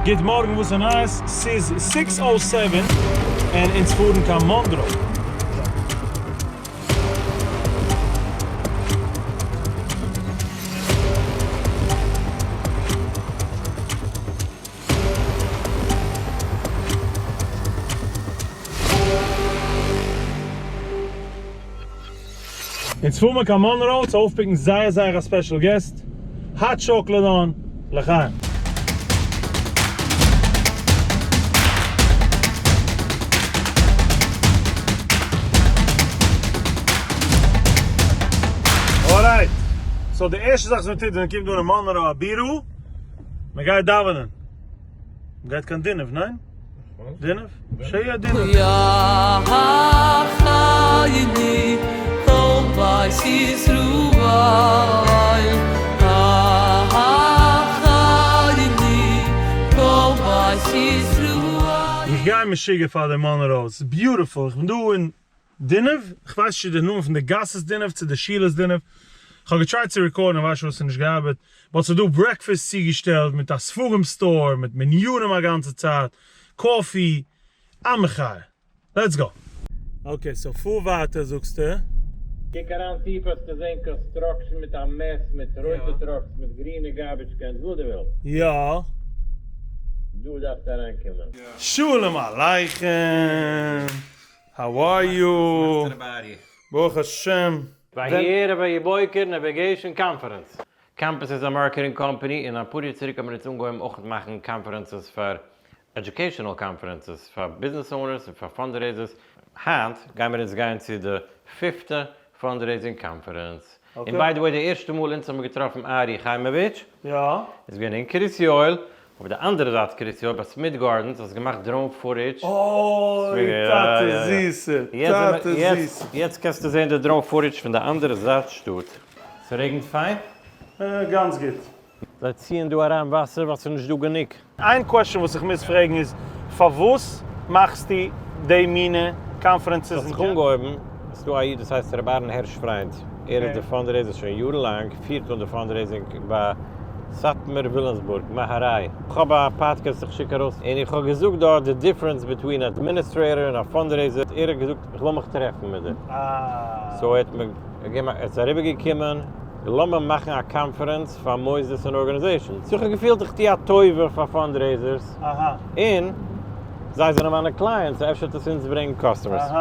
גוט מארגן וואס איז נייעס? ס'איז six o seven און אונז פארן קיין מאנדרא. אונז פארן מיר קיין מאנרא צו אויפפיקן זייער זייער א special guest, hot chocolate אן, לחיים. Alright, so די ערשטע זאך וואס מען טוט ווען מען קומט אן אין מאנרא א בירא, מען גייט דאווענען. מען גייט קיין דינוב, ניין? דינוב? שיהיה דינוב. איך גיי משוגע פאר די מאנראו, ס'איז beautiful, איך בין דא אין דינוב, איך ווייס נישט צו די נאמען פון די גאס איז דינוב צו די שול איז דינוב, איך האב גע try ט צו record ן איך ווייס נישט פארוואס ס'איז נישט געארבעט, but ס'איז דא breakfast צוגעשטעלט מיט א ספרים store מיט מניינים א גאנצע צייט, coffee, א מחיה. Let's go. Okay so פאר ווייטער זאגסטו. קוק אריין טיפער וועסטו זען construction מיט א mess מיט רויטע trucks מיט גרינע garbage cans וואס דו ווילסט. יא. דא דארפסטו אריינקומען. שלום עליכם! How are you? ברוך השם. ויהי ערב ויהי בוקר Navigation Conference. Compass איז א marketing company און אפאר יאר צוריק האבן מיר אונז אנגעהויבן אויך מאכן conferences פאר educational conferences פאר business owners און פאר fundraisers, היינט גיימיר אונז גיין צו די פיפטע fundraising conference, און by the way די ערשטע מאל אונז האבן געטראפן ארי חיימאוויטש איז געווען אין קרית יואל, אויף די אנדערע זייט קרית יואל ביי Smith Gardens האסט געמאכט drone footage. אוי טאטע זיסע, טאטע זיסע. יעצט קענסטו זען די drone footage פון די אנדערע זייט שטאט. ס'רעגנט פיין? גאנץ גוט. זיי ציען דא אריין וואסער ווייל ס'איז נישט דא גענוג. איין question וואס איך מוז פרעגן איז, פארוואס מאכסטו די מינע conferences? ס'האט זיך אנגעהויבן, ס'איז דא א איד וואס הייסט ר' אהרן הערש פריינד, ער איז די fundraiser שוין יארן לאנג, פירט אן די fundraising ביי סאטמאר וויליאמסבורג, מהריי. איך האב א פאדקעסט איך שיק ארויס, און איך האב געזאגט דארט די difference between administrator און א fundraiser, ער האט געזאגט איך וויל מיך טרעפן מיט דיר, so ער האט מיר געגעבן א, ער איז אריבער געקומען, לאמיר מאכן א קאנפערענס פאר מוסדות און organizations, איך האב געפילט איך טו א טובה פאר fundraisers, און זיי זענען מיינע clients, so אפשר וועט עס אונז ברענגן customers.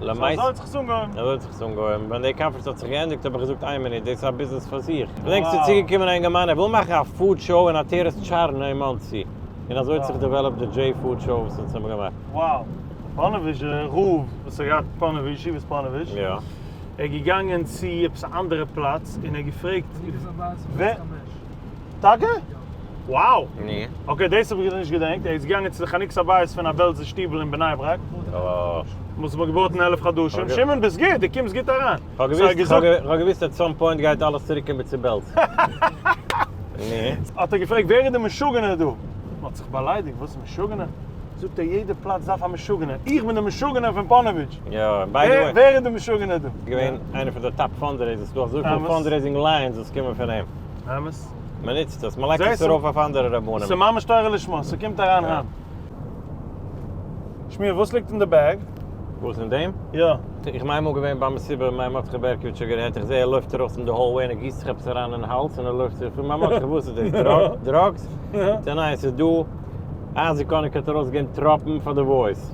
למעשה. אזוי האט זיך עס אנגעהויבן. אזוי האט זיך עס אנגעהויבן. ווען די קאנפערענס האט זיך געענדיגט האב איך געזאגט איין מינוט, דאס איז א ביזנעס פאר זיך. געדענקסט ס'איז צוגעקומען א אינגערמאן ער וויל מאכן א food show אין עטרת טשארנא אין מאנסי. און אזוי האט זיך developed די J Food Show וואס אונז האבן געמאכט. Wow. פאנעוויזשער רב וואס האט געהאט פאנעוויזש, ישיבת פאנעוויזש. יא. ער איז געגאנגען צו עפעס א אנדערע פלאץ און ער האט געפרעגט ווער. טאקע? Wow! Okay דאס האב איך נישט געדענקט, ער איז געגאנגען צו די חנוכת הבית פון א בעלזער שטיבל אין בני ברק, וואס מ'האט געבויט אין 11 חדשים, שמעון ביסט גוט, דו קומסט גוט אריין. כ'האב געוואוסט at some point גייט אלעס צוריק קומען צו בעלז. האט ער געפרעגט ווער איז די משוגענער דא? מ'האט זיך באליידיגט, וואס משוגענער? זאגט ער יעדע פלאץ דארף א משוגענער, איך בין די משוגענער פון פאנעוויטש. יא, by the way. ווער איז די משוגענער דא? געווען איינער פון די top fundraisers, ס'דא אזויפיל fundraising lines וואס קומען פון אים. אמת. מען נוצט עס, מען לייגט עס ארויף אויף אנדערע רבנים. ס'איז ממש תורה לשמה, ס'קומט אריין היינט. שמואל, וואס ליגט אין די bag? וואס אין דעם? יא. איך בין איינמאל געווען ביי מסיבה מיין מרדכי בערקאוויטש האט גערעדט, איך זעה ער לויפט ארויס אין די hallway און ער גיסט זיך עפעס אריין אין האלז און ער לויפט זיך, פרעג מיין מרדכי וואס איז דאס, drugs? זאגט ער ניין ס'איז דא, אייזיק האניג האט ארויסגעגעבן טראפן פאר די voice,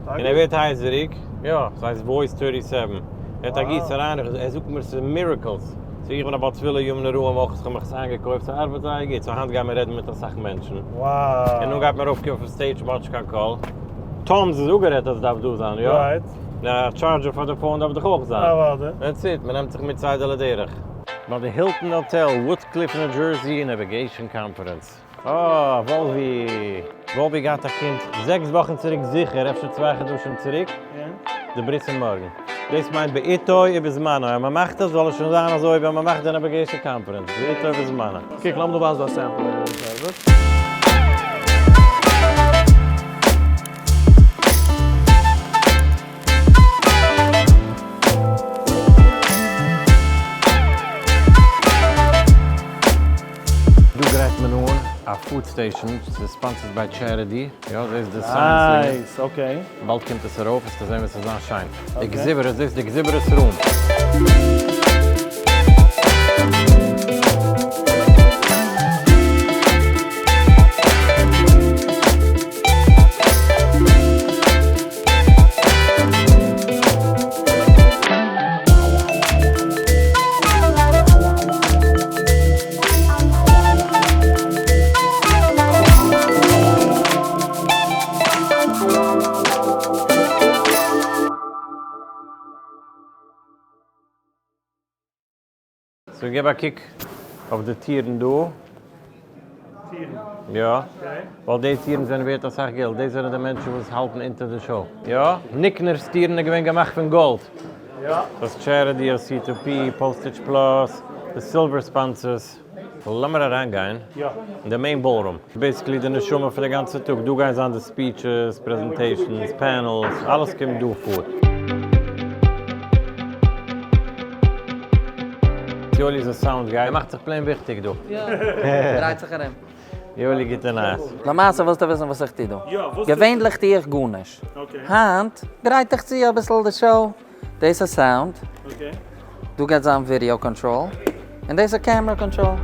און ער ווערט הייזעריג, יא, ס'הייסט Voice thirty seven, ער האט א גיס אריין, ער זאגט מיר ס'איז miracles. So איך בין א בעל תפילה ימים נוראים אויך, איך האב מיך עס איינגעקויפט, ס'ארבעט זייער גוט, so היינט גיימיר רעדן מיט אסאך מענטשן, און נאך גייט מען ארויפקומען אויפן stage מ'האט נישט קיין קול, טאמס איז אפגערעדט אז ס'דארף דא זיין, יא? און א charger פאר די phone דארף דאך אויך זיין. אוודאי. That's it, מ'נעמט זיך מיט צידה לדרך. ביי די Hilton Hotel, Woodcliff ניו דזשערסי, Navigation Conference. אה, וואלווי. וואלווי געהאט א קינד זעקס וואכן צוריק זיכער, אפשר צוויי חדשים צוריק. די ברית איז מארגן. דאס מיינט בעיתו ובזמנו. אז מען מאכט עס זאל עס שוין זיין אזוי ווען מען מאכט די Navigation Conference. בעיתו ובזמנו. קוק, לאמיר דא ווייזן דא א sample ווי עס ארבעט. דא גרייט מען אן. א food station, ס'איז sponsored by Charity, יא דאס איז די signs ליגן. Nice, okay. באלד קומט עס ארויף וועסטו זען וועט עס זיין שיין. די exhibitors, דאס איז די exhibitors room. So געב א קוק אויף די טירן דא. טירן? יא. ווייל די טירן זענען ווערט אסאך געלט. דאס זענען די מענטשן וואס האלטן אונטער די show. יא. ניקנער'ס טירן איז געווען געמאכט פון גאלד. יא. דאס Charity, C2P, Postage Plus, די silver sponsors. לאמיר אריינגיין אין די main ballroom. Basically די נשמה פון די גאנצע טאג. דא גייען זיין די speeches, presentations, panels, אלעס קומט דא פאר. יואלי איז א sound guy, ער מאכט זיך plain וויכטיג דא. יא, דרייט זיך ארום. יואלי גוטע נייעס. למעשה ווילסטו וויסן וואס איך טו דא? געווענליך טו איך גארנישט. היינט גרייט איך צו אביסל די show. דאס איז sound. דא גייט זיין video control. און דאס איז camera control.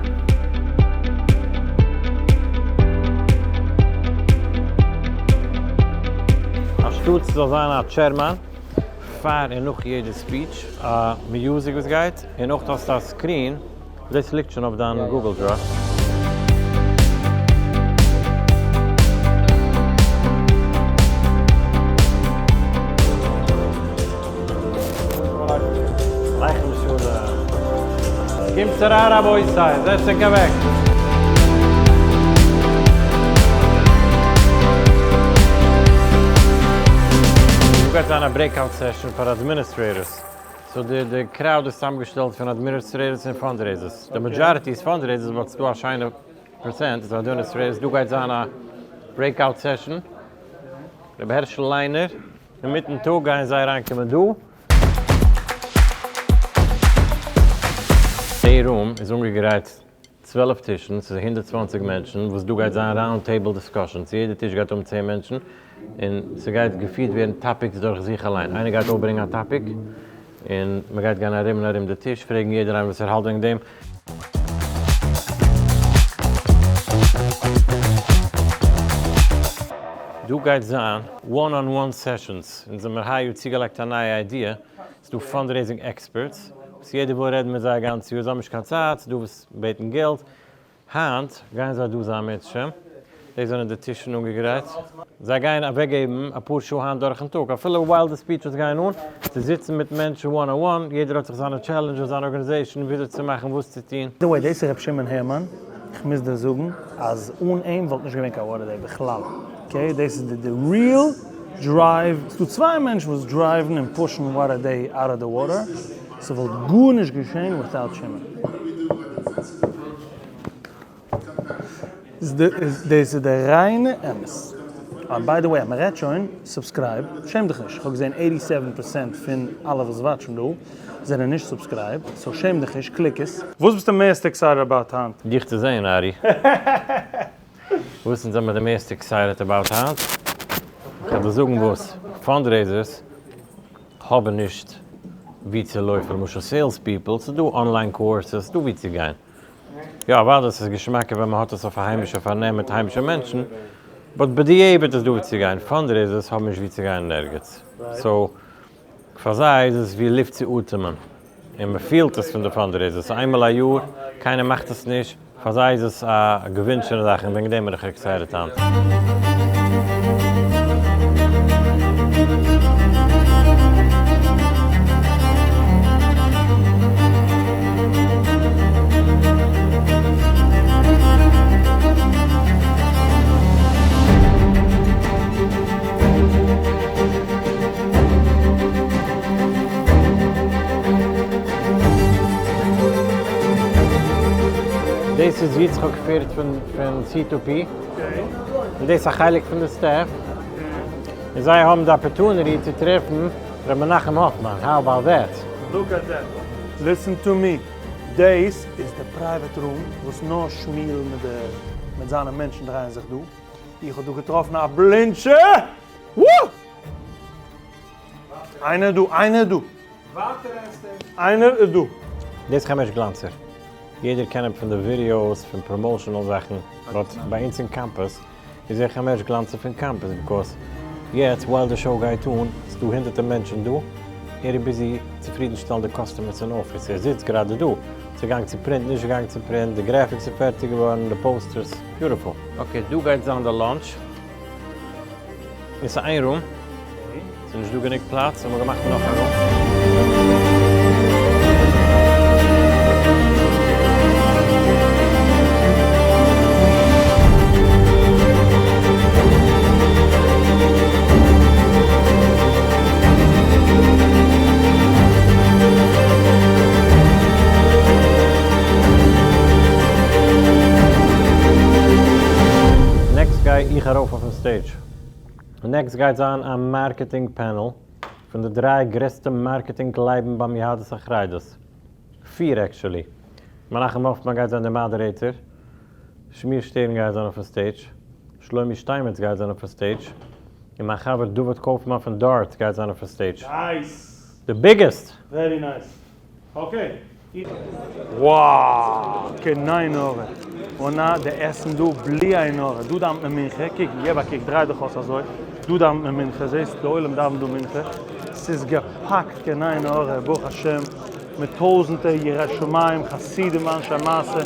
אנשטאט ס'זאל זיין א chairman פאר און נאך יעדע speech, א music וואס גייט, און אויך האסטו א screen, דאס ליגט שוין אויף דיין Google Drive. קומטס אריין רבותי, זעצט ענק אוועק. דא גייט זיין א breakout session פאר administrators. So די די crowd איז צוזאמגעשטעלט פון administrators און fundraisers. די majority איז fundraisers but ס'דא א שיינע פראצענט איז administrators. דא גייט זיין א breakout session. רבי הערשל ליינער, אינמיטן טאג גייען זיי אריינקומען דא. די room איז אנגעגרייט 12 טישן, ס'איז 120 מענטשן, וואס דא גייט זיין round table discussions, יעדע טיש גייט האבן 10 מענטשן, און ס'גייט געפירט ווערן topics דורך זיך אליין, איינער גייט אויפברענגען א topic, און מ'גייט גיין ארום און ארום די טיש, פרעגן יעדער איינער וואס ער האלט וועגן דעם. דא גייט זיין one on one sessions, אונז האמיר היי יאר צוגעלייגט א נייע idea, ס'דא fundraising experts, וואס יעדער וויל רעדן מיט זיי א גאנץ יאר, זיי האבן נישט קיין צייט, ס'דא וואס בעטן געלט, היינט גייען זיי דא זיין מירצעשעם, דאס זענען די טישן אנגעגרייט, זיי גייען אוועקגעבן אפאר שעה היינט דורכן טאג, אפילו while די speeches גייען אן, צו זיצן מיט מענטשן one on one, יעדער האט זיך זיינע challenges, זיין organization, וויאזוי צו מאכן, וואס צו טון. By the way, דאס איז ר' שמעון הערמאן, איך מוז דיר זאגן אז אן אים וואלט נישט געווען קיין What a Day בכלל, okay, דאס איז די real drive, ס'דא צוויי מענטשן וואס drive ן און push ן What a Day out of the water, ס'וואלט גארנישט געשען without שמעון. דאס איז די ריינע אמת. אה by the way אז מ'רעדט שוין, subscribe, שעם דיך נישט, כ'האב געזען 87 percent פון אלע וואס watch ן דא זענען נישט subscribed, so שעם דיך נישט, click עס. וואס ביסטו מערסט excited about היינט? דיך צו זעהן ארי. וואס אונז זעמער די מערסט excited about היינט? כ'וועל דיר זאגן וואס, fundraisers האבן נישט ווי צו לויפן, למשל sales people, ס'איז דא online courses, ס'דא ווי צו גיין. יא אוודאי ס'איז געשמאקער ווען מ'האט עס אויף א היימישע פארנעם מיט היימישע מענטשן, but בדיעבד איז דא ווי צו גיין, fundraisers האבן נישט ווי צו גיין אין ערגעץ, so פאר זיי איז עס ווי לופט צו אטעמען, און מ'פילט עס פון די fundraisers, ס'איז איינמאל א יאר, קיינער מאכט עס נישט, פאר זיי איז עס א געווינטשענע זאך און וועגן דעם בין איך excited היינט. דאס איז יצחק פערד פון C2P, און דאס איז א חלק פון די staff, און זיי האבן די opportunity צו טרעפן ר' מנחם האפמאן, how about that? Look at that. Listen to me, דאס איז די private room וואס נאר שמואל מיט די. מיט זיינע מענטשן דרייען זיך דא. איך האב דא געטראפן א בלינטשע! וואו! איינער דא, איינער דא. איינער איז דא. דאס איז חמש גלאנצער. יעדער קען אים פון די ווידיאוס, פון promotional זאכן, but ביי אונז אין קאמפוס איז ער חמש גלאנצער פון קאמפוס because יעצט while די show גייט אן ס'איז דא הונדערטער מענטשן דא, ער איז busy צופרידנשטעלן די customers אין אפיס, ער זיצט גראדע דא, ס'געגאנגען צו print, נישט געגאנגען צו print, די graphics איז פערטיג געווארן, די posters, beautiful. Okay, דא גייט זיין די launch. און ס'איז איין room, ס'איז נישט דא גענוג פלאץ, האבן מיר געמאכט נאך א room. Next גיי איך ארויף אויפן stage. Next גייט זיין א marketing panel פון די דריי גרעסטע marketing לייבן ביים יהדות החרדית. פיר actually. מנחם האפמאן גייט זיין דער moderator. שמיר שטערן גייט זיין אויפן stage. שלומי שטיינמעץ גייט זיין אויפן stage. און מיין חבר דוד קויפמאן פון דארט גייט זיין אויפן stage. Nice! The biggest! Very nice. Okay. Wow! קיין עין הרע. און די עסן דא בלי עין הרע. דא דאווענט מען מנחה. קוק, געב א קוק, דריי דיך אויס אזוי. דא דאווענט מען מנחה. זעסט, די עולם דאווענט דא מנחה. ס'איז געפאקט קיין עין הרע, ברוך השם, מיט טויזענטער יראי שמים, חסידים ואנשי מעשה.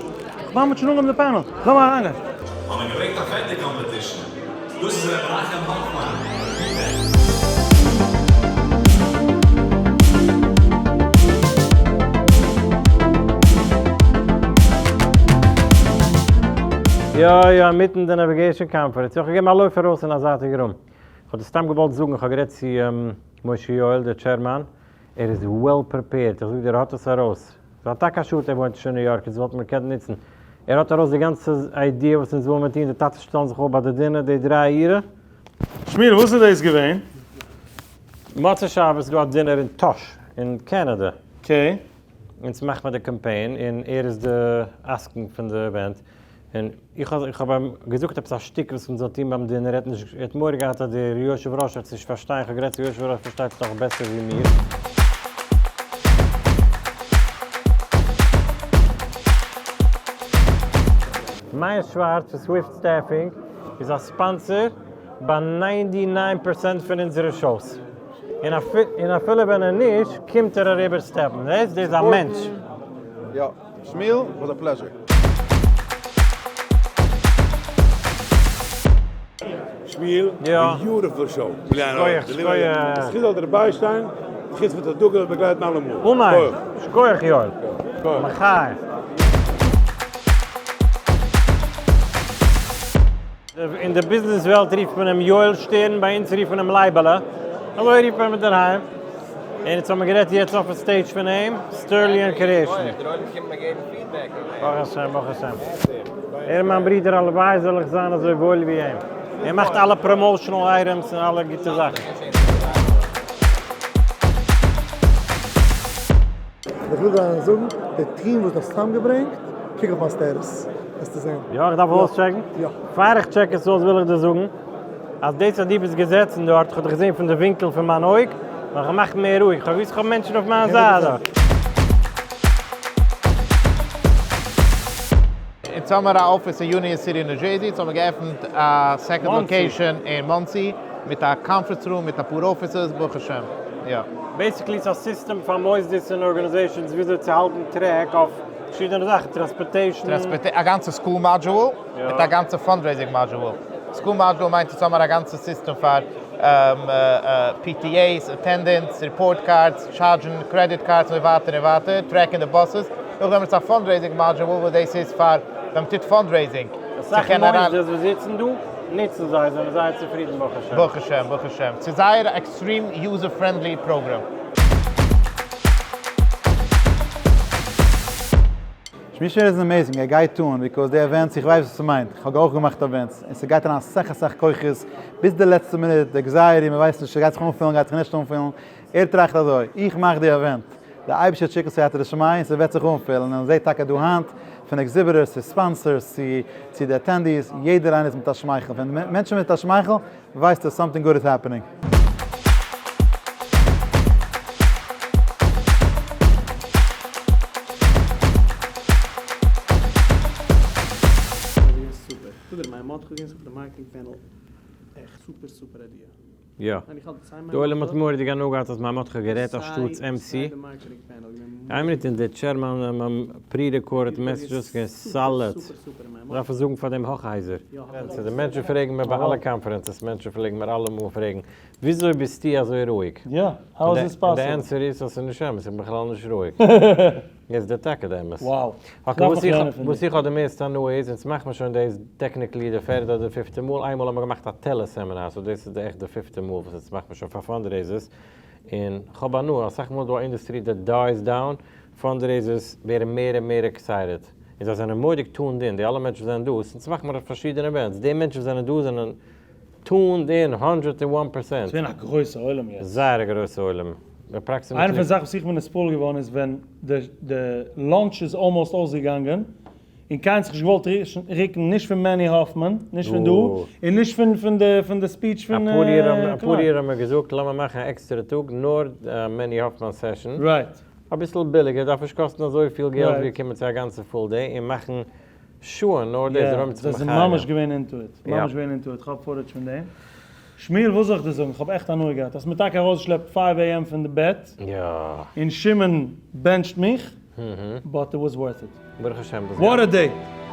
כ'מיין מ'האט שוין אנגעהויבן די panel. לאמיר אריינגיין. האט מען געברענגט א פעטע competition. דאס איז ר' מנחם האפמאן. יא יא, אינמיטן די navigation conference. איך האב געגעבן א לויף ארויס אין א זייטיגע room. איך האב דיר סתם געוואלט זאגן, איך האב גערעדט צו משה יואל דער chairman, ער איז well prepared, איך זאג דיר ער האט עס ארויס. ס'איז טאקע א שאד ער וואוינט נישט אין ניו יארק, אונז וואלטן מיר געקענט נוצן. ער האט ארויס די גאנצע idea וואס אונז ווילן מיר טון, די טאטעס שטעלן זיך אפ ביי די dinner, די דריי אירע. שמואל, וואס איז דאס געווען? מוצאי שבת איז דא א dinner אין טאהש אין קענעדע. Okay. אונז מאכט מען די קאמפיין און ער איז די עסקן פון די event. און איך האב איך האב אים געזאגט עפעס א שטיק וואס מען זאל טון ביים dinner, ער האט נישט ער האט מורא געהאט אז דער יושב ראש וועט עס נישט פארשטיין, איך האב גערעדט צו יושב ראש פארשטייט עס נאך בעסער ווי מיר. מאיר שווארץ פון Swift Staffing איז א sponsor ביי ninety nine percent פון אונזערע shows, און אפילו ווען ער נישט קומט ער אריבער סטעפן, זעסט דאס איז א מענטש. יא. שמיל, was a pleasure. שמיל, beautiful show. שכוח, שכוח. זכות זאל דערביי שטיין, זכות פון צדקה זאל באגלייטן אלעמאל. אמן. שכוח יואל. מחיה. אין די ביזנעס וועלט רופט מען אים יואל שטערן, ביי אונז רופט מען אים לייבעלע. אזוי רופט מען אים אינדערהיים. און יעצט האבן מיר גערעדט יעצט אויפן stage פון אים, סטערליאן קרעישן. ברוך השם, ברוך השם. ער איז מיין ברודער, הלוואי זאל איך זיין אזוי וואויל ווי אים. ער מאכט אלע promotional items און אלע גוטע זאכן. איך וויל דיר זאגן, די team וואס דו האסט צוזאמגעברענגט, קוק אויף מיין status, וועסטו זען. יא, איך דארף אויסטשעקן? יא. פאר איך טשעק עס אויס וויל איך דיר זאגן, אז דאס אז דו ביסט געזעצן דארט, איך האב דיך געזען פון די ווינקל פון מיין אויג, נאר איך מאך מער רואיג, איך האב געוואוסט איך האב מענטשן אויף מיין זייט דארט. אונז האמיר א אפיס אין יוניאן סיטי ניו דזשערסי, אונז האמיר געעפנט א second location אין מאנסי, מיט א conference room מיט אפאר offices, ברוך השם, יא. Basically ס'איז א סיסטעם פאר מוסדות און organizations וויאזוי צו האלטן track אויף פארשידענע זאכן, transportation. א גאנצע school module מיט א גאנצע fundraising module. School module מיינט אונז האמיר א גאנצע סיסטעם פאר PTAs, attendance, report cards, טשארדזשן credit cards און ווייטער און ווייטער, טרעקן די buses. נאכדעם איז א fundraising module וואס דאס איז פאר ווען מ'טוט fundraising. אסאך מוסדות וואס זיצן דא נוצן זיי, זענען זייער צופרידן ברוך השם. ברוך השם, ברוך השם. ס'איז זייער א extreme user friendly program. שמישער איז amazing, ער גייט אן because די events, איך ווייס וואס ס'מיינט, איך האב אויך געמאכט events, און ס'גייט אריין אסאך אסאך כוחות, ביז די לעצטע מינוט, די anxiety, מ'ווייסט נישט ס'גייט זיך אנפילן גייט זיך נישט אנפילן, ער טראכט אזוי, איך מאך די event, די אייבישטער שיקט סייעתא דשמיא און ס'וועט זיך אנפילן, און מ'זעט טאקע דא היינט, פון exhibitors צו sponsors צו צו די attendees, יעדער איינער איז מיט א שמייכל, ווען מענטשן מיט א שמייכל ווייסטו something good is happening. יא. די עולם האט מורא'דיג הנאה געהאט אז מיין מאטכע גערעדט אנשטאטס MC. איין מינוט און די chairman pre-recorded messages געווען solid. מ'דארף עס זאגן פאר דעם האכהייזער. די מענטשן פרעגן מיר ביי אלע conferences, מענטשן פלעגן מיר אלעמאל פרעגן, וויאזוי ביסטו אזוי רואיג? יא, how is this possible? די ענטפער איז אז ס'איז נישט אמת, איך בין בכלל נישט רואיג. איז די טאקע די אמת. Wow. Okay, וואס איך וואס איך האב די מערסטע הנאה איז, אונז מאכט מען שוין דאס technically די פערדע אדער פיפטע מאל, איינמאל האבן מיר געמאכט א tele seminar, so דאס איז די עכט די פיפטע מאל וואס אונז מאכט מען שוין פאר fundraisers, און כ'האב הנאה, אסאך מאל איז דא א industry that dies down, fundraisers ווערן מער און מער excited, און זיי זענען מורא'דיג tuned in, די אלע מענטשן וואס זענען דא, אונז מאכט מיר פארשידענע events, די מענטשן וואס זענען דא זענען tuned in hundred and one percent. ס'געווען א גרויסע עולם יעצט. זייער א גרויסע עולם. Approximately. איינע פון די זאכן וואס איך בין נתפעל געווארן איז ווען די די lunch איז almost אויסגעגאנגען און קיינער האט זיך נישט געוואלט ריקן נישט פון מעני האפמאן נישט פון דא און נישט פון פון די פון די speech פון אפאר יאר האבן אפאר יאר האבן מיר געזאגט לאמיר מאכן א עקסטערע טאג נאר מעני האפמאן session. Right. אביסל ביליגער דארף נישט קאסטן אזויפיל געלט ווי קומען צו א גאנצע full day און מאכן שעה'ן נאר דאס דער עולם איז זיי זיך זענען מחיה. ממש געווען into it, ממש געווען into it, כ'האב footage פון דעם. שמואל וואס זאל איך דיר זאגן, כ'האב עכט הנאה געהאט, האסט מיר טאקע ארויסגעשלעפט five AM פון די בעט, און שמעון בענטשט מיך, but it was worth it. ברוך השם דאס What a day!